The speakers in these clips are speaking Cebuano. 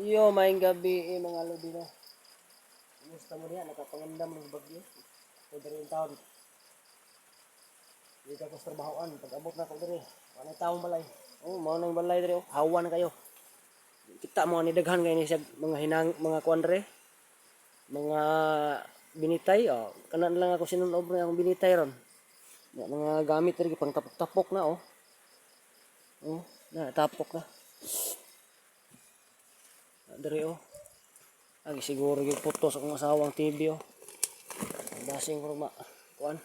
Iyo, maayong gabi eh, mga lodi, no. Kumusta mo diha? Nakapangandam ng bagyo. Ko diri in town. Di ka ko sa trabahoan. Pag abot na ko diri, wala taong balay. Oh, mao nang balay diri oh. Hawa na kayo. Kita mo ni daghan kay ni siya mga hinang mga kuan diri. Mga binitay oh. Kanan lang ako sinunob na akong binitay ron. Ya, mga gamit diri pang tapok-tapok na oh. Oh, na tapok na. Na, diri oh. Agi siguro yung puto sa akong asawang TV oh. Dasing ko ma kuan.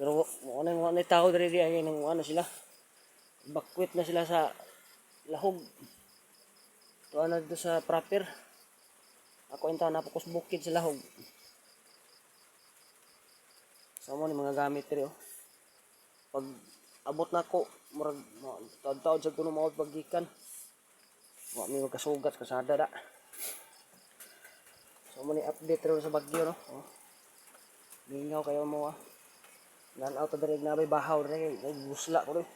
Pero mo na mo na tao diri di ay nang ano sila. Bakwit na sila sa lahog. Tuwa na dito sa proper. Ako yung tao napakos bukid sa lahog. Sa mo ni mga gamit diri oh. Pag abot na ko, murag taod-taod sa kuno mao paggikan. Wa mi magkasugat kasada da. So mo ni update ron sa bagyo, no. Oh. Mingaw kayo mo ah. Nan out diri na may bahaw diri kay busla ko diri.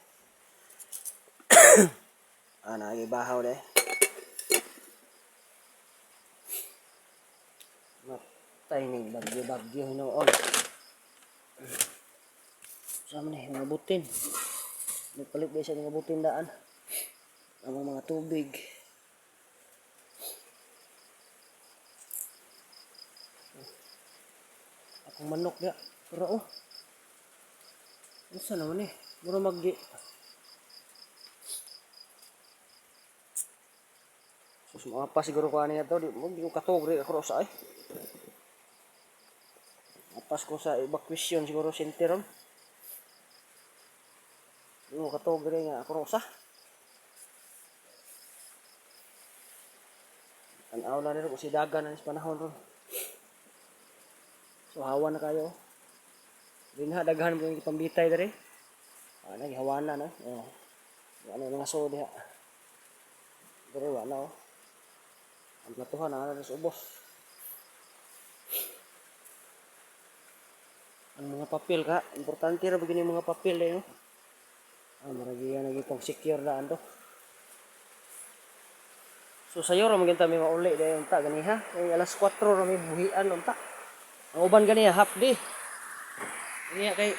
Ah, naay bahaw diri. Matay ning bagyo bagyo hinuon. Sa man ni mga butin. Nagpalit ba siya mga butin daan. Ang mga tubig. Akong manok ya. Pero oh. Unsa naman eh? Mura mag. Sus, mga pa siguro ko ani to, di mo di ko katog ri ako sa ay. Apas ko sa evacuation siguro center ron. Di mo katog ri nga ako sa. Tanaw na nito kung si dagan na sa panahon ron. So hawa na kayo. Dinha daghan mo yung pambitay diri. Ah, naghawa na no. Oh. Ano mga so diha. Diri wa na oh. Ang platuhan na na sa ubos. Ang mga papel ka, importante ra ba gini mga papel eh no. Ah, murag yan lagi pang secure daan to. So sayo ra maganda may mauli dayon unta ganiha. Kay alas 4 ra may buhian unta. Ang uban ganiha half day. Niya kay